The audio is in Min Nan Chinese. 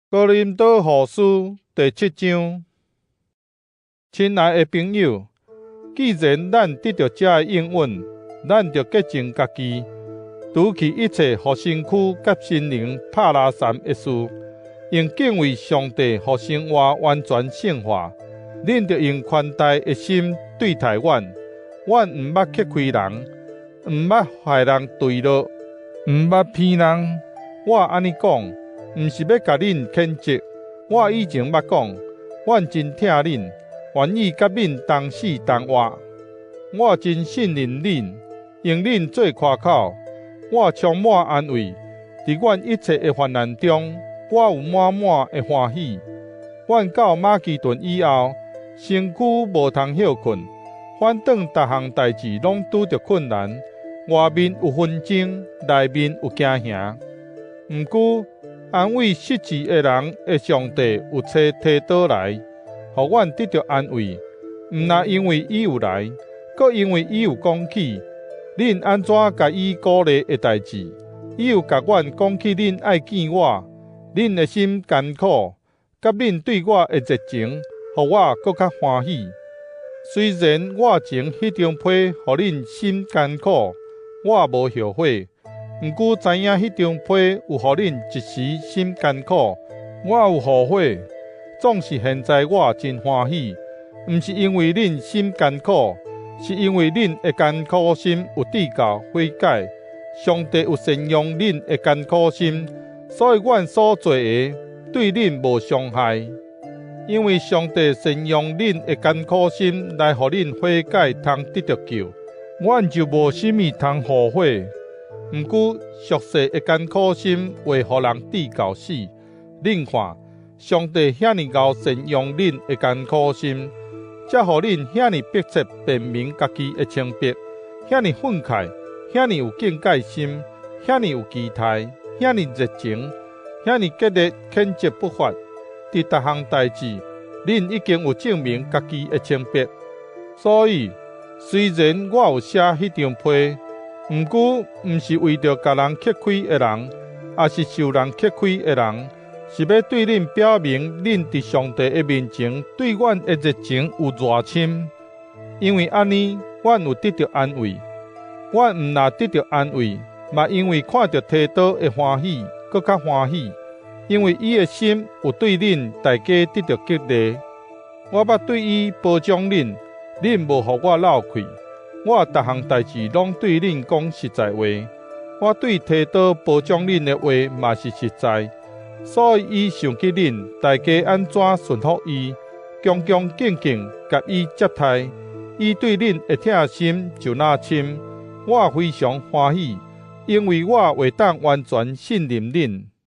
哥林多後書第七章。親愛的朋友，既然咱得著這个應允，咱著潔淨家己，除去一切予身軀佮心靈拍拉潲的事，用敬畏上帝予生活完全聖化。恁著用寬待的心對待阮，阮毋捌克虧人，毋捌害人墜落，毋捌騙人。我按呢講，毋是欲共恁譴責。我以前捌講，阮真疼恁，願意佮恁同死同活。我真信任恁，用恁做誇口。我充滿安慰，佇阮一切的患難中，我有滿滿的歡喜。阮到馬其頓以後，身軀無通歇睏，反轉逐項代誌攏拄著困難，外面有紛爭，內面有驚嚇。毋過，安慰失志的人的上帝有差提多來，予阮得著安慰。毋若因為伊有來，閣因為伊有講起恁按怎共伊鼓勵的代誌，伊有共阮講起恁愛見我，恁的心艱苦，佮恁對我的熱情，予我閣較歡喜。雖然我前彼張批予恁心艱苦，我無後悔。毋過知影彼張批有予恁一時心艱苦，我有後悔。總是現在我真歡喜，毋是因為恁心艱苦，是因為恁的艱苦心有得到悔改。上帝有善用恁的艱苦心，所以阮所做的對恁無傷害。因為上帝善用恁的艱苦心來予恁悔改，通得著救，阮就無啥物通後悔。毋過俗世的艱苦心會予人得到死。恁看，上帝遐爾𠢕善用恁的艱苦心，才予恁遐爾迫切辨明家己的清白，遐爾憤慨，遐爾有警戒心，遐爾有期待，遐爾熱情，遐爾竭力譴責不法。佇逐項代誌，恁已經有證明家己的清白。所以，雖然我有寫彼張批，毋過毋是為著共人克虧的人，抑是受人克虧的人，是欲對恁表明恁佇上帝的面前對阮的熱情有偌深。因為按呢，阮有得著安慰。阮毋若得著安慰，嘛因為看著提多會歡喜，閣較歡喜，因為伊的心有對恁大家得著激勵。我捌對伊褒獎恁，恁無予我落氣。我逐項代誌攏對恁講實在話，我對提多褒獎恁的話嘛是實在，所以伊想起恁大家按怎順服伊，恭恭敬敬共伊接待，伊對恁的疼心就若深。我非常歡喜，因為我會當完全信任恁。